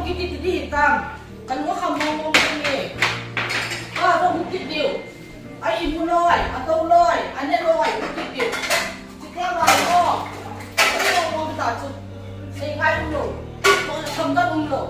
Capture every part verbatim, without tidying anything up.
Kiti ti di tam. Kan wa kham mong mong ni. Ka ko hung kit diu. Ai mu loi, a to loi, a ne loi, hung kit diu. Ti ka wa ko. Ko ko ta chu. Sei ngai um lo. Ko kham da um lo.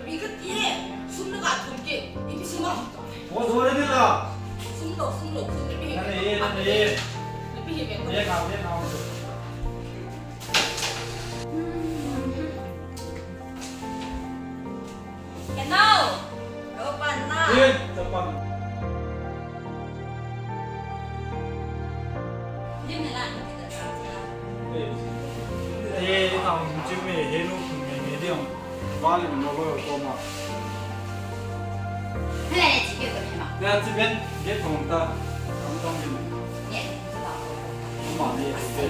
Ipi ka ti e, sum na ka thum ke, ipi sum a hum ta. Sum lo, sum lo, sum ipi. Nana e, nana e. Ipi hi me. Ye ka, ye ka. Ke nau. Lo pan na. Ye, ta pan. Lim na la, ni ta sa sa. Eh, eh, ta hung chim me, he nu, me, me, diam. Vale, no lo ko ma. Hele, chi ke ko ma. Ya, chi ben, ge ko ta. Am tong bin. Ye, chi ba ko. Ma ni, se,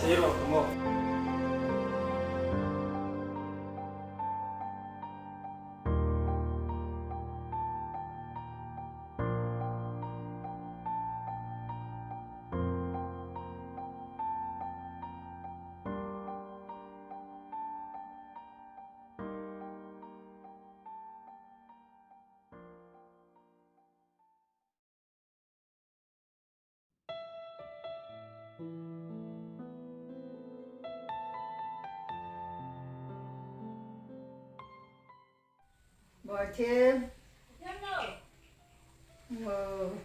se ro ko. Boithim. Wow.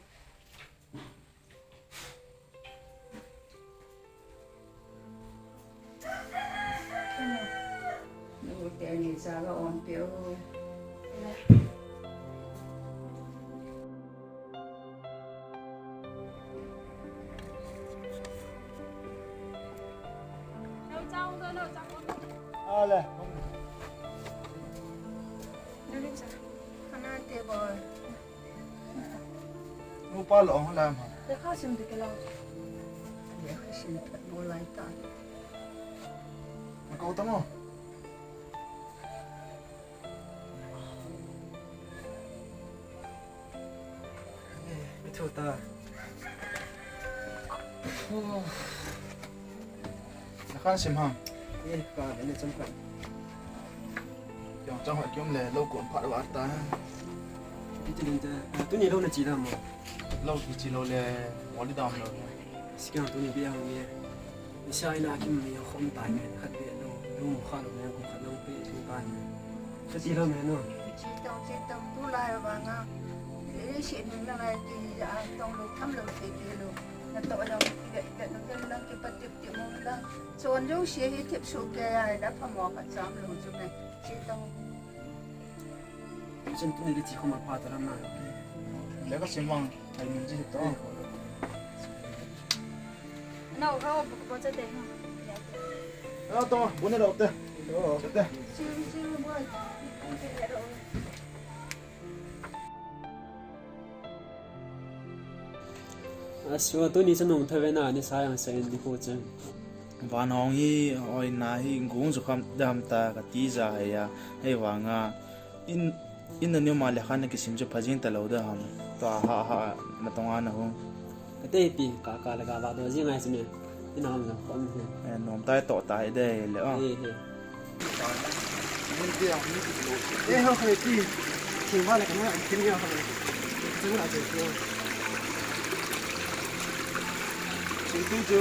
Nu teni cha ga on peh o. Ale. Ana te boy. Nupa lo ong lai ma. Lekha sim te ke lo. Lekha sim te mo lai ta. Ma ko ta mo. Eh, mi thu ta. Oh. Na khan sim ham. Eh, ka, ene cham ka. Kiong chang hoi kiom le, lo kon phat wa ta. Iti din te, ah, tuni lo na chi da mo. Lo ki chi lo le, wali dam lo le. Sikiang tuni bia hong ye. Isa ina kim mi khom tai me, khat be lo, lo mo kha lo me, ko khat lo pe, lo tai me. Sa ti lo me no. Chi tong, chi tong, tu lai wa nga. Eh, si ning na lai ti, ah, tong lo, tham lo, ti, ti lo. Na to lo, ti, ti, ti, no, ti, lo, ki pa, ti, ti, mo, lo. Chon jong sia hi thip suh kei a, la pha mo ka cham lo chu me. Chi tong. Chin tuni le chi khoma pha ta ram na. Le ka sim vang, ai mun chi to. No, ka bu ko cha te. Ka to, bu ne lo te. Lo te. Chi, chi, bu. Asua tuni chanung thaven a ni sa jang sa in di ko chang. Van hong hi, oi na hi, gung zu kham dam ta ka ti ja hei a, hei vang a. In, in na ni ma le khan na kisim chu phajing ta lo da ham. Tua ha ha, na tong a na hung. Ka te pi, ka ka la ga ba do jing ai sime. In a hung na khom hi. Eh, nom tai to tai de le o. He, he. Eh, ho, he, ti. Ti, wa, le, ka, ma, ti, ni, ho, le. Ti, wa, le, ti. Ti, ti, ti.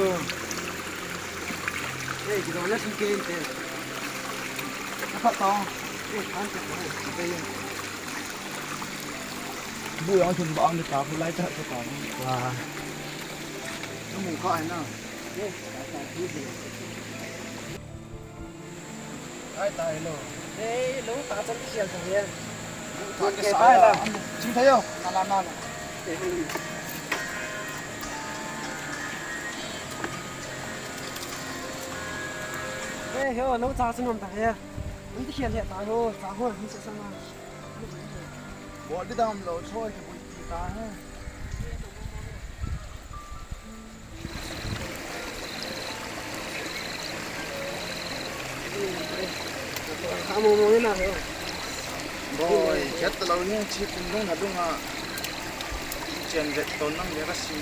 Eh, ti, wa, le, ti, ti, ti. Apa, ta. Bu yang thun ba ang ta ko lai ta ko ta. Wa. Namu kha na. Ai, tai lo. Ei, lo ta chan ki sial ta ya. Thun ke sa ya. Ching tha yo. Na la na la. Ei, yo, lo ta chan nom ta ya. An ti sial ya ta ho, ta ho, ni sa sa na. Bo di dam lo, choi ki bu ti ta he. Boi, khet talou hi, chi kum lung na lung a. Chen vet ton nang le ka si.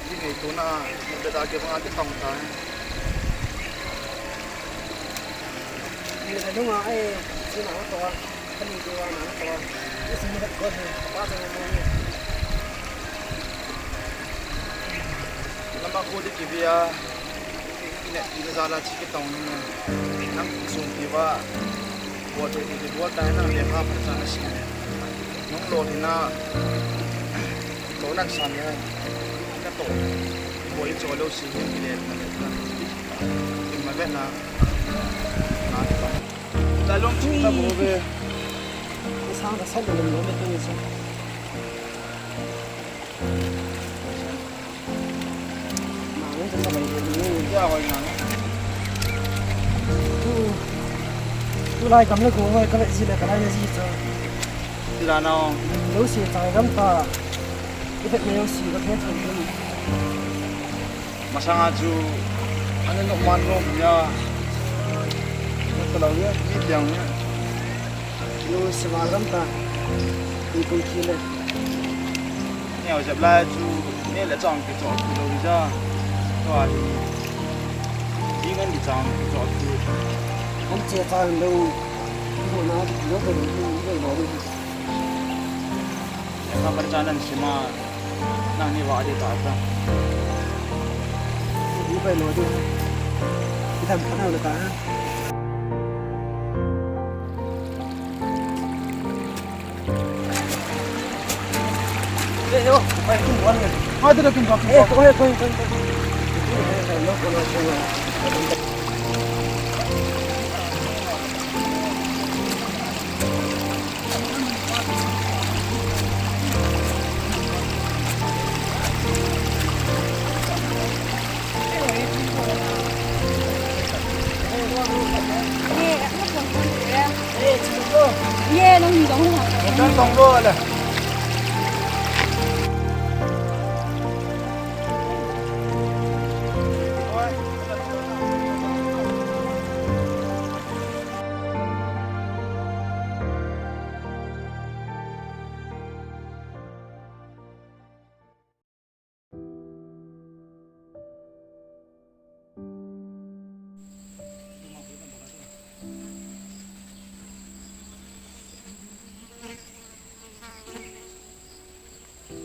Ni nei tuna, ni beta ke banga ke tong ta. Ni na lung a, eh, chi na to. Kani deuva na to. Isi ni ko ni, pa to ni. Lama ko di kibia. Ine, ine zala chi kitong ni. Nang sung kiva. Ko to di kibua ta nang le ha pa sa na si. Nung lo ni na. Lo nan sa ni. Ka to. Ko i cho lo si ni le na le. Ni ma ve na. Na. Lalong ching ta bo ve. Sang ta san lo lo me tu ni sa. Ma lo sa sa bai ni ya hoi na. Tu, tu lai kam le ko hoi ka le si le ka lai le si sa. Ti la na o. Lo si ta gam ta. I vet me lo si ka phe thon. Masanga chu, ana no man rom ya. Ka lo ya, mi tiang ya. Lo se ma ram ta. Ni kum ki le. Ni au jep la chu, ni le chong ki chong ki lo ja. To a ni. Ni ngan ki chong ki chong ki. An che chang lo. Ko na lo ko lo lo lo. Ka bar cha nan sima, nang ni va di ta ta. Ni bai lo di. Ki tham ka na lo ta. Eh, yo, bai kin wan. Ha, di da kin ba, kin ba. Eh, ko, eh, ko, ko, ko.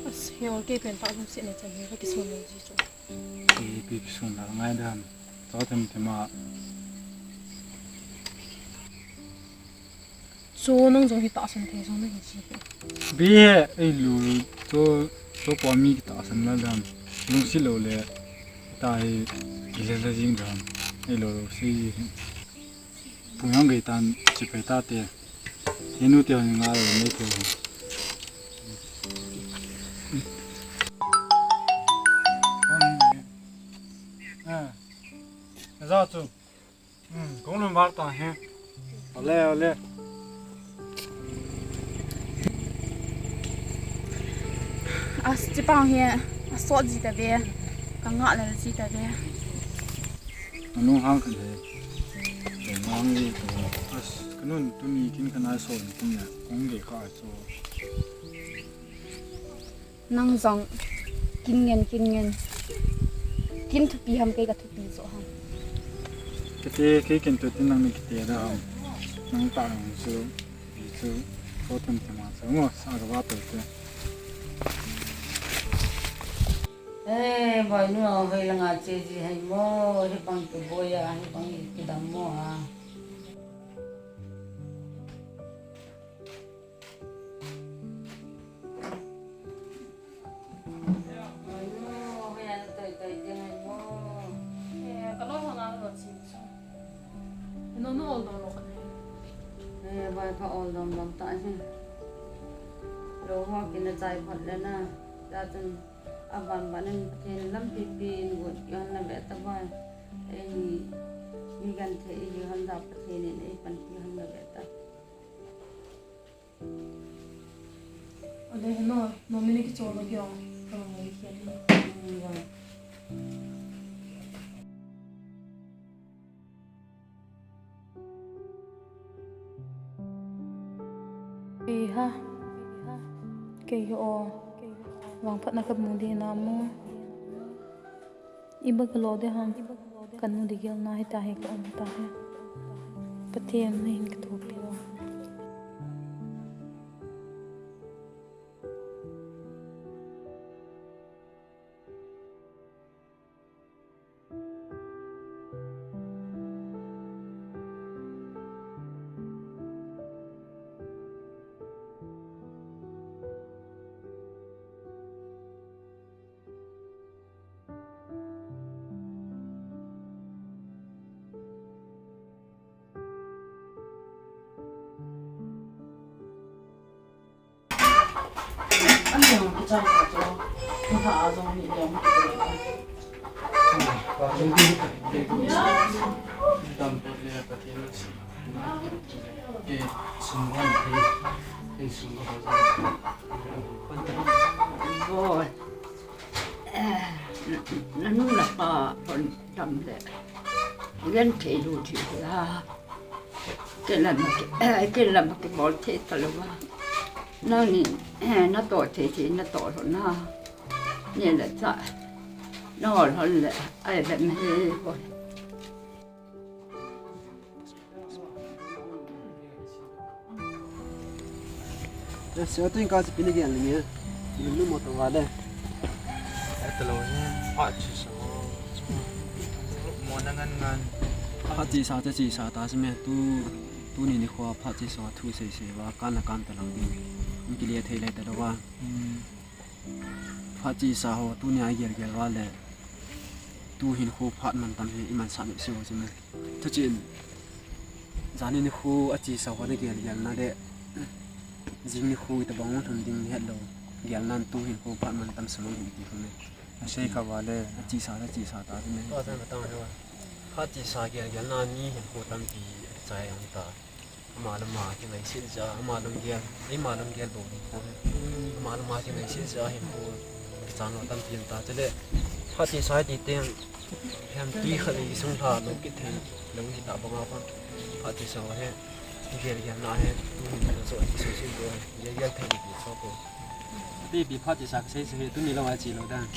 As, yo, kei pen pa lungset na chan hi, ka kisun lo ji chu. Kei pi kisun la ngai dan. Cho them them a. Chu nang jong hi tahsan thei jong nahi ji. Bi he, ei lu, chu, chu pa mi kitahsan la dan. Lungset lou le, ta hi, i le la jing dan. Ei lo lo si. Pu yang gei tan, chi pai ta te. Inu te ni nga lo nei te. Ah, za chu. Hmm, kong lum var ta he. Ole, ole. As, chipang hi, asot ji ta ve. Ka ngah le ji ta ve. Anu hang kan he. Ke mang ni ko. As, kanun tuni kin kan ai so ni kin ya. Kong ge ka so. Nang jong kin ngen, kin ngen. Kin thupi ham, kei ka thupi jo ham. Kei te, kei kin tu tin nang ni kei te da ham. Nang ta nang su, bi su, ko tum te ma su. Ngo, sa ka ba tu te. Eh, boy nu, hoi langa che ji hai mo, hibang kiboi a, hibang kidam mo a. Lo ho kina chai phot le na. Ta chun aban ban in Pathen lampi pi in got yon na ve ta ba. Ei mi kan the i hon da Pathen in ei pan pi hon na ve ta. Ale heno, no mini ki cholo ki ong, ka mo ki ong. Kei ha, kei ho, vangphatna ka mu di na mo. Iba ka lo de ham, ka nu di gel na hi ta hi ka um ta hi. Pathen na hin ka thopi lo. Boy. Eh, na, na nu na pa hon tam le. Gen thei lu thi la. Ken la ma ke, eh, ken la ma ke bol thei ta lo wa. Na ni, eh, na to thei thei na to lo na. Ni la cha. Na hol hol le, ai le me he boy. Sir, tu in ka si pini gen ni. Ni nu mo to wa le. Ai ta lo ni, phat chi sa. Mo na ngan ngan. Phat chi sa ta chi sa ta si me tu, tuni nikho phat chi sa thu sei sei wa kan na kan ta lo ding. Ni ki le thei lai ta lo wa. Phat chi sa ho tuni a gel gel wa le. Tu hin khu phat man tam hi i man sa ni si ho si me. Thuchin, jani nikho a chi sa ho na gel gel na le, jing nikho i ta bang lhun ding het lo, gel nan tu hin khu phat man tam sa lo hin ti khu me. A sei kha va le, a chi sa, a chi sa ta le me. To sa ma tang he wa. Phat chi sa gel gel na ni hin khu tampi chai ang ta. Ama lama kingai sil ja, ama lung gel, ama lung gel bo ni khu. Ama lama kingai sil ja hin khu. Kisan lo tampi ta chule. Phat chi sa ti teng. Hem tui khat le i sung lha lo kit thei lo hi ta banga kha. Phat chi sa he, gel gel na he, tu hin lo so, ti so sin lo he, gel gel thei ni ti so ko. Ti pi phat chi sa ka sei sei he, tuni lo a chi lo dan.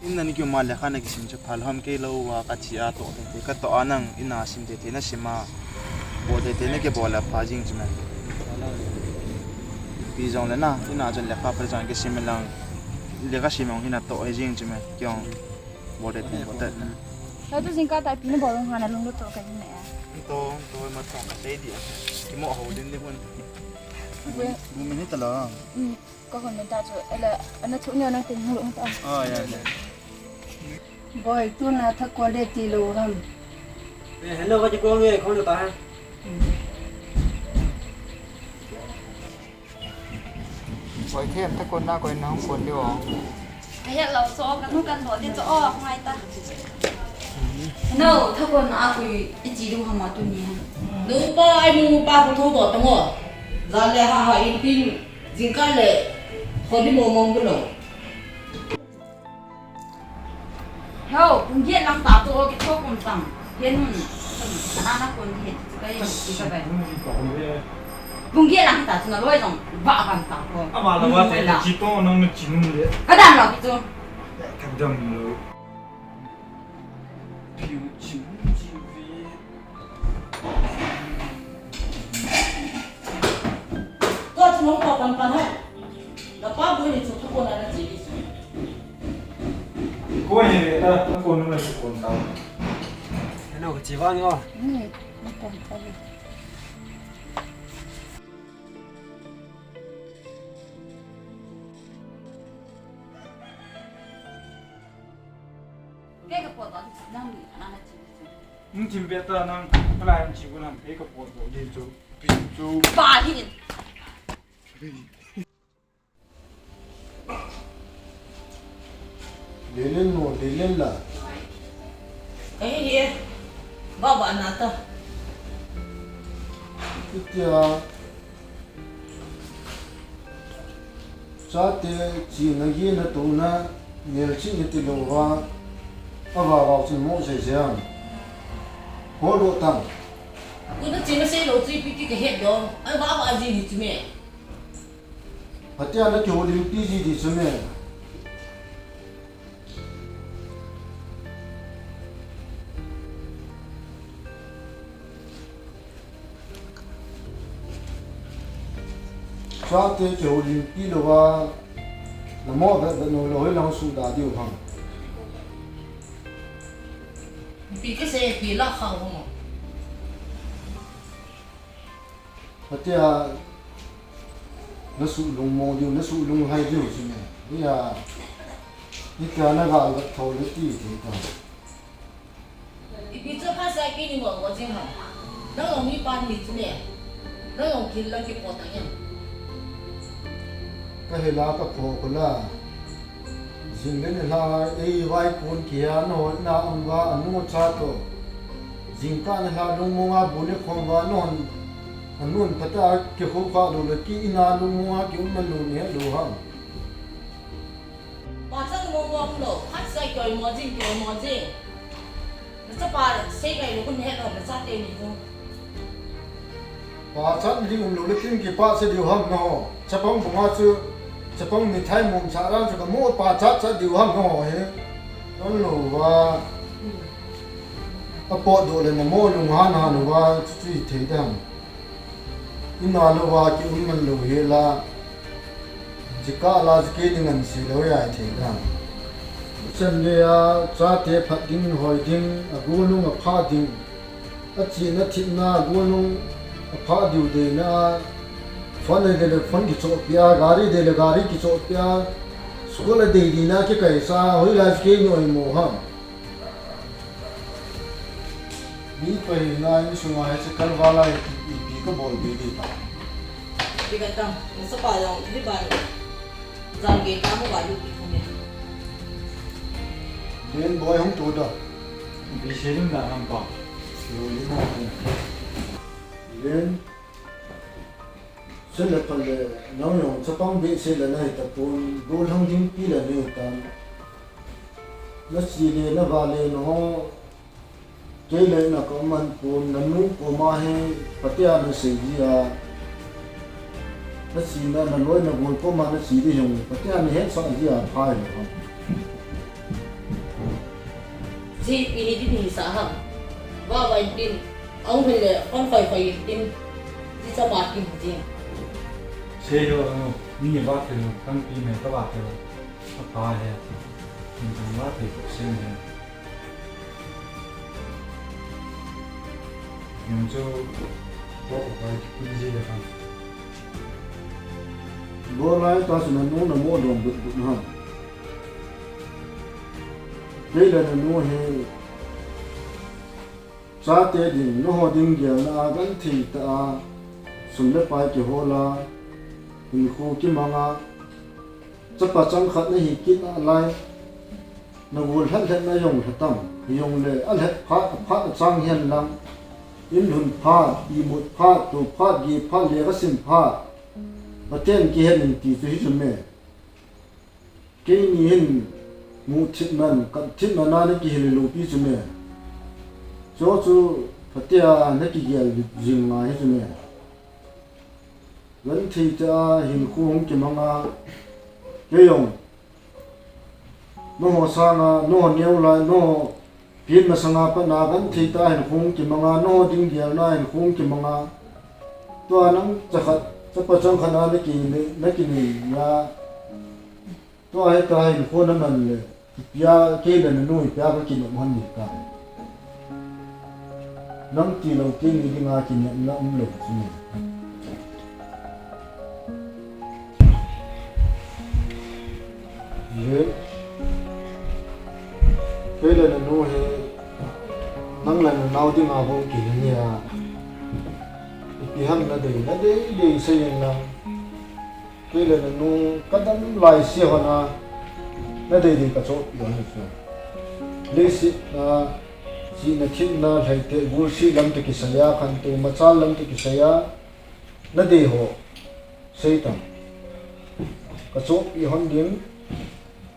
In na ni ki ma le kha na ki sim chu phal ham kei lo wa ka chi a to te, ka to a nang in a sim te te na sim a. Bol te te na ke bol a pha jing chu me. Pi jong le na, in a chun le kha pha jong ke sim lang. Le ka sim ang hin a to he jing chu me. Kyong. Bol te te, bol te. Hei tu jingkah tai pi na bol hung hana lung lut to ka ni ne. To, to ma to ka sei di. Ki mo ho din di hun. Ye. Bu min ta la. Mm. Ka hun min ta chu. Ele, ana chu ne na tin hung lut ta. Oh, ya, ya. Boy, tu na tha ko le ti lo ram. Eh, hello, ka ji ko nge, ko ta ha. Boy, them tha kon na ko na hung kon diu. Ahet lo so, ka nu kan do din so, oh, ngai ta. No, tha kon na ko i chi diu hama tuni ha. Nu pa, ai mu pa ko tho do ta ngo. Ja le ha ha in tin, jingkah le, tho di mo mo bu lo. Ho, pung get lang ta to, ki to kum tang. Hen hun. Ana na kun he, ka ye, ka bai. Pung get lang ta to na loi jong, ba ban ta to. Ama la wa te, ki to nang ni chin le. Ka dan lo ki to. Ka dan lo. Piu chin, chin ve. Tua chu nong tao pan pan hai. Na pa bu ni chu thu ko na na chi ni. Ko ni le ta ko nu na chu kon tao. Hello, ka chi vang o. Ni, ni kon tao. Ke ka po to nang ni na na chi ni. Nung thim ve ta nang, ka lai nung chi ku nang, kei ka pot doh di chu. Pi chu. Pa hi in. Lelen mo, lelen la. Kahi hi. Baba nata. Itia. Chate china gina tona nelching iti louva. Ava vau chin mo sei sei ang. Ho lo tang. Kuna china sei lo chi piti kahet do. Ai baba ji ni chi me. Hatia na kihoulimpi ji di chu me. Chate kihoulimpi louva, namo vet vet nou lou hoilang suda diu ham. Pi kasei pi la kha ho. Hatia, na sulung mo diu, na sulung hai diu chu me. Nia, itia na gal vat tho le ti ti ta. Ipi chu phat sai kei ni mo mo jing ham. Nang long mi pan ni chu me. Nang long thil lang kipo ta yan. Ka hela ka pho ko la. Jing le ne la, ei vai kun kia no na ang va anu cha to. Jing ka ne la lung mo nga bu ne khom va non. Anun pata ke ho ka lo le ki ina lung mo nga ki um na lo ne lo ha. Pa cha mo mo lo, khat sai koi mo jing, koi mo jing. Na chapa sei kai lo kun he lo, na chate ni ko. Pa chat ding um lou le tin kipa se diu ham na ho. Chapang bunga chu, chapang mithai mum sa ran chu ka mu pa chat chat diu ham na ho he. Non lou va. A po do le na mo lung han han va chu chu thei dam. Ina lou va ki um man lou he la. Jika la jike ding an si lou ya thei dam. Chan le a chate phat ding hoi ding a gu lung a pha ding. A china thina gu nung a pha diu de na, phone de le phone kichoh pia, gari de le gari kichoh pia, school a de di na kikai sa, hoi la ke noi mo ha. Mi pa hi na in sunga he se kal wala ipi ka bol de de ta. Ipi ka tam, na sa pa jong, di ba. Jam ke ka mo ba lu pi thum ya. Len boy hung tu da. Bi se ling da ham pa. Lo li mo. Len. Se le pa le, nang yong chapang be se le na hi ta pon, do lang ding pi le ne ta. Na si le na ba le no. Kei le na ka man pon, na nu koma hi, patia na sei ji a. Na si na, na loi na gol koma na si di hong, patia na het sa ji a, phai lo. Ji pi ni di ni sa ha. Wa wa in tin, ang hin le, kon khoi khoi in tin. Ji sa ma tin ji. Sei lo, ano, ni wa te lo, kan pi me ka wa te lo. Apa he. Ni kan wa te ko sei me. Yung chu, bo ko pai ki pun ji le kan. Bo lai ta su na nu na mo dong but but na. Kei le na nu he. Chate ding, na ho ding gel na a gan thei ta a. Sum le pai ki ho la. Hinkho ki mang a. Chapa chang khat na hi kit na lai. Na gol lhat lhat na jong lhat tam, jong le a lhat phat, a phat a chang hian lang. In lhun phat, imut phat, to phat, ge phat, lekha sim phat. Paten kihen in ti chu hi chu me. Keini hin mu thit man, kat thit man a na kihil lou pi chu me. Chu chu patia na kigel jing ngai hi chu me. Gan thei ta hinkho hung kimang a. Kei jong. Nangho sanga, nangho neo lai, nangho pin masanga pat na gan thei ta hinkho hung kimang a, nangho ding gel na hinkho hung kimang a. Tua nang chakhat, chapa chang khat na na ki, na ki ni ya. Tua heta hinkho na man le. Ipia kei le na nu ipia ka kinop hon ni ka. Nang ti lo ti ni dinga kinopna um lo chu ni. Ye. Kei le na nu he. Nang le na nao dinga hung ki ni a. Ipi ham na dei, na dei, dei sei in lang. Kei le nanu kadam laise hon a, nadei dei kachohpeh hon chu. Leiset a, chihna themna, lhaiteh gulset lam toh kisai a, khantou machal lam toh kisai a, nadei ho, seitan. Kachohpeh hon ding,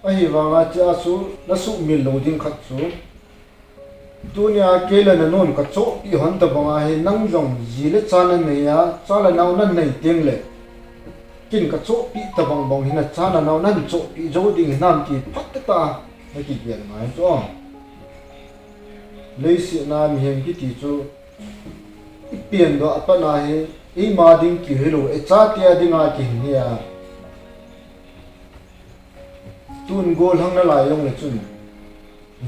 ahivanga chea chu nasuhmil lou ding khat chu. Tunia kei le nanun kachohpeh hon tabang ahi, nang jong ji le cha nanei a, cha le nao nanei teng le. Ken kachohpeh tabang bang hi nacha nanao nahin chohpeh jou ding hinam ti phatah a nakigel ngai chu. Leiset a mihem kiti chu ipen doh a pat ahi, eima ding kihilou, ichate a dinga kihin hi a. Tun gollhang nalai jongle chun,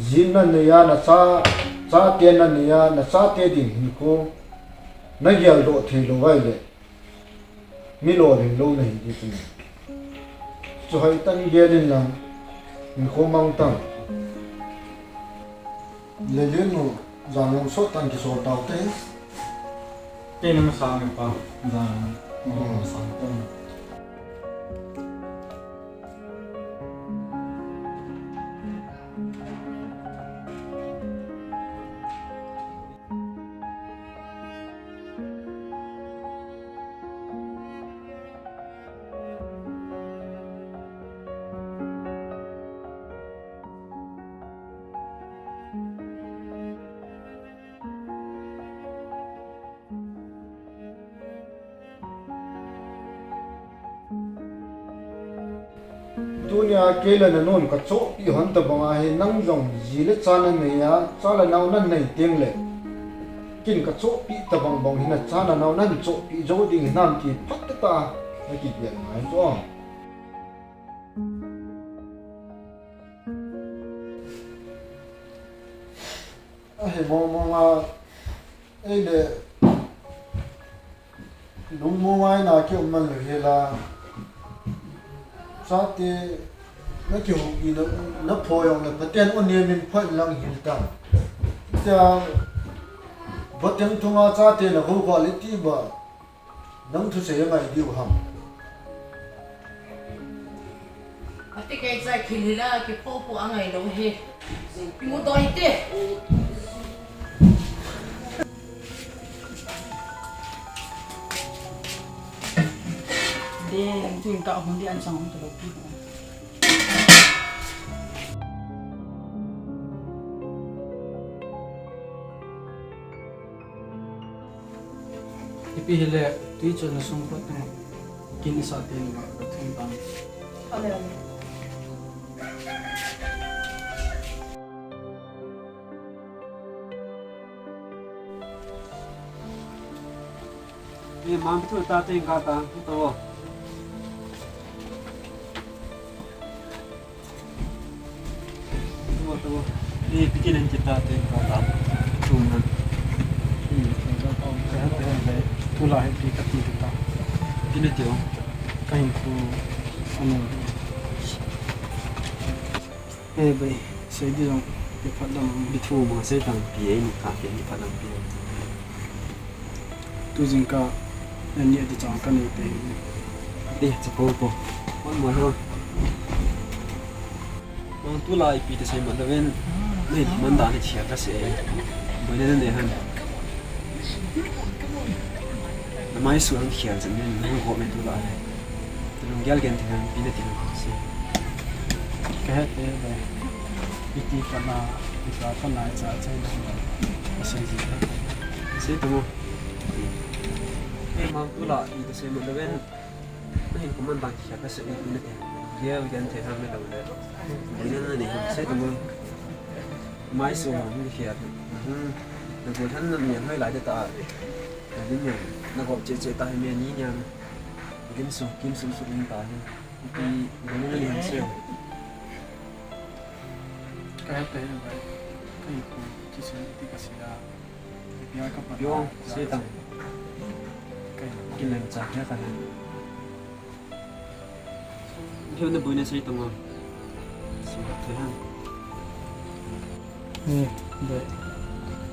ji nanei a, nacha, chate nanei a, nachate ding hinkho nagel doh thei lou ahile, mi lolhing lou nahi ding chu. Chu hoitah in gel in lang, hinkho mang tan. Lelen nu, jan long sot tan kisol tau te. Kei na masang pa, jan long, hmm, masang te. Tunia kei le nanun kachohpeh hon tabang ahi, nang jong ji le cha nanei a, cha le nao nanei teng le. Ken kachohpeh tabang bang hi nacha nanao nahin chohpeh jou ding hinam ti phatah a nakigel ngai chu. Ahi mong mong a, ei le, lungmong a ina kium man lou hi la. Chate, nakihoupi na, napho jong le, Pathen u nem in phat lang hil tan. Tia, Pathen thunga chate na hou kho le ti ba. Nang thusei angai diu ham? Ati kei chai thil hi la kipho pho angai lou hi. Imu doi te. De, tu in ka hon di an sang hon to lou pi. Ipi hile, tui chun na sung pat na. Kin sa te ni ma, ka thum tang. Ale, ale. Ni mang tu ta te ka ta, tu to. Tamo, tamo. Ni piti nan kita te ka ta. Chum nan. Ni ka ta ta. Ka han te han le. Tu la he pi ka ti ka ta. Piti na tio. Ka hin ku. Ano. Eh, bai. Sei di jong. Pi phat dam. Pi thu ma sei tang pi ei ni ka pi ni phat dam pi. Tu jingkah, ani ati chang ka nei te. Di, chapo po. Mon mo ho. Mang tu la ipi te sei man da ven. Nei, man da ni chia ka sei. Boina nei han. Na mai su ang khia chan nei, na go me tu la. Lunggel gen thei ham, pi na ti ham, sei. Ka het te le, iti kana, ita kana cha cha na. Sei ji. Sei tu mo. Ei mang tu la, ita sei mo le ven. Na hin kuman bang kia ka sei pi na ti. Gel gen thei ham le lo le. Pi na na ni ham, sei tu mo. Mai su ham ni khia. Hmm. Na go than na mi hoi lai de ta. Na din ya. Na go che che ta hi me ni nya. Din su, kim su su ni ta hi. Ipi, ipi na ni han sei. Ka het te bai. Ka ipi, ki sen ti ka sei da. Ipi a ka pa. Yo, sei tang. Ka ipi. Kin lem cha kya ka hen. Ipi na boina sei tang o. Sei tang. Ni, de.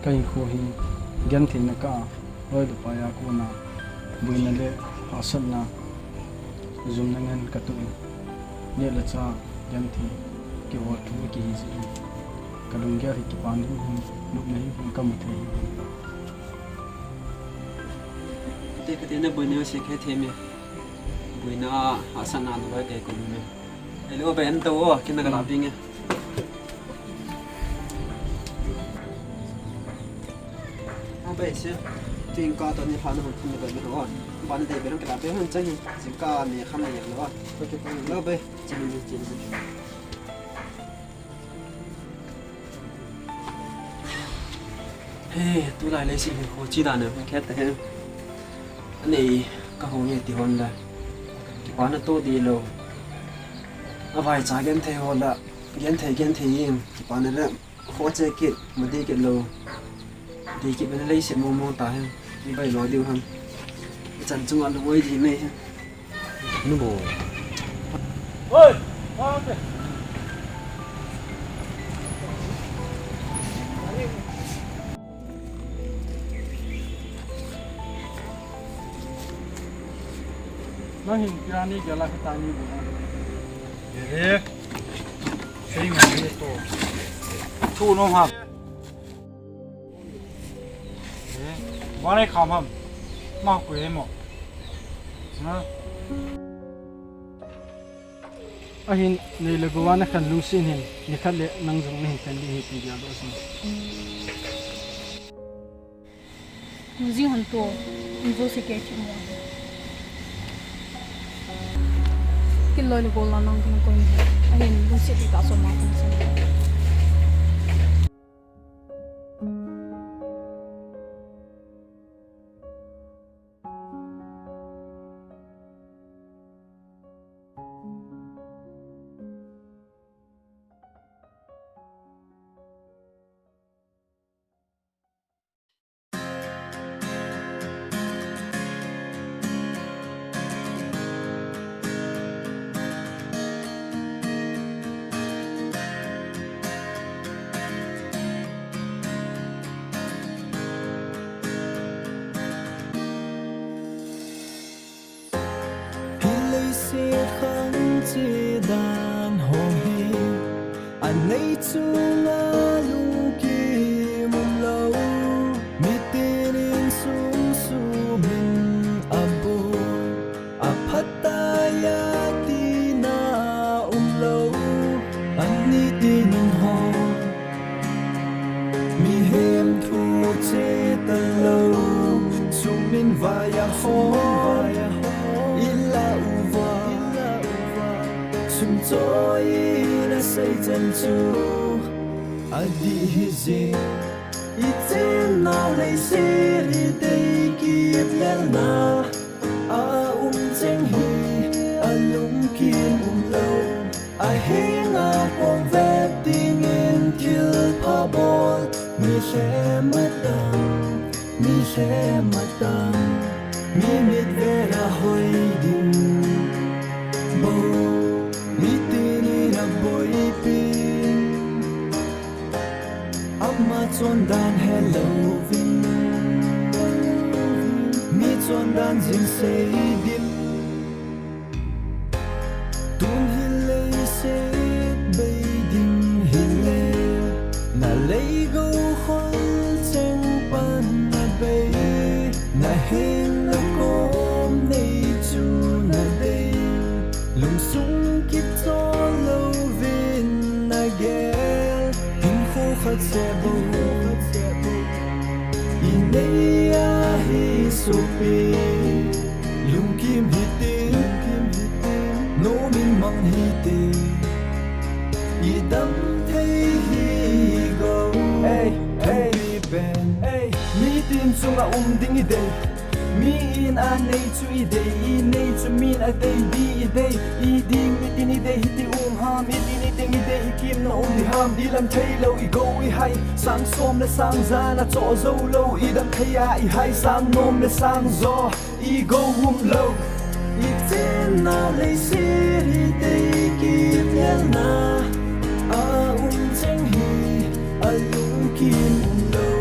Ka ipi hi. Gentheina ka. Loi le pai a kona. Boina le, hahsatna. Jumna ngen katuh in, neh le chah genthei, kihou thu kihi jeh in, kalunggel hi kipa himhim, nopna himhim kamu thei himhim. Te kati na boina se khe thei me. Boina a, asana na ba ke ko me. Hello, be, an to o, kin na ka la ping e. Abe se, tin ka to ni pha na hon thum ba me ho. Ba na dei be ran ka la be hon chang hin. Jing ka ni kham ni lo. Lo be, chin ni chin ni. He, tulai leiset hi kho chi dan a khet te he. Anei ka hou nge ti hon la. Kipana to di lo. Avaicha genthei ho la. Genthei, genthei in. Kipana le. Kho che kit, ma di kit lo. Di kit bena leiset mong mong ta he. Ni bai lo diu ham. Ichan chunga lungoi di mai he. Nu bo. Oi, wa te. Nang hin kira ni gela ka ta ni bo. Ye. Sei ma ni to. Thu no ha. Eh, bana kham ham. Ma ko he mo. Na. Ahin, nei le gou a na khan lungset hin, nikhat le nang jong na hin khan ding ahi ti dia doh sin. Nung jing hon to, in jo se kei thi mo. Kin loi le gol la nang kan koi ni. Ahin, lungset ti ta so ma kan sin. Hilei se khang che dan ho hi, anei chunga lungkim um lou, mitin in sum sum in abol, aphat tai a tina um lou, ani tin in ho. Mihem thu che talou, sum in vai a ho, ila uva, sum choi in asei chan chu, adih hi jeh, ichenna leiset hi tei kip lelna. A um cheng hi alungkim um lou, ahenga kong vet dingin thilpha bol, mi lhem atam, mi lhem atam, mi mit vet a hoi ding bou, mitin in aboipi. Ama chondan helouvin, mi chondan jing sei ding. Tun hi leiset bei ding hile, na lei gou khol cheng pan na bei, na heng na kom nei chu na dei. Lungsung kichol louvin na gel, hinkho khat seh bou, i nei ahi sopi. Lungkim hite, nom in mang hite, i dam thei hi gou. Ei, ei, pen, ei, mitin chunga um ding i dei. Mi in a nei chu i dei, i nei chu min a dei di i dei, i ding mitin i dei hiti um ham, i ding i ding i dei hi kimna um di ham, i lam thei lou i gou i hai, sang som le sang ja na cho jou lou, i dam thei a i hai, sang nom le sang jo, i gou um lou. I chenna leiset hi tei kip lelna, a um cheng hi alungkim um lou.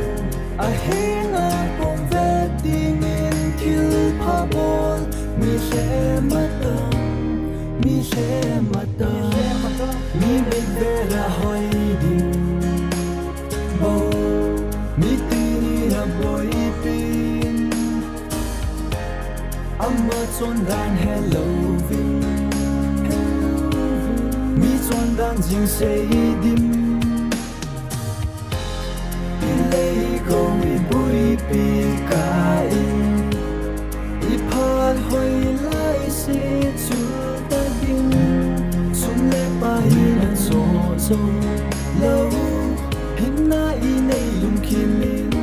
Ahenga kong vet dingin thilpha bol, mi lhem atam, Mi lhem a ta, mi bek vel a hoi ding bou, mitin in a boipin, ama chondan helouvin, mi chondan jing sei dim. I lei kong i buipi ka in, i phat hoi lai se chu ta ding. Sum le pai in a cho cho lou, hinna i nei lungkim in,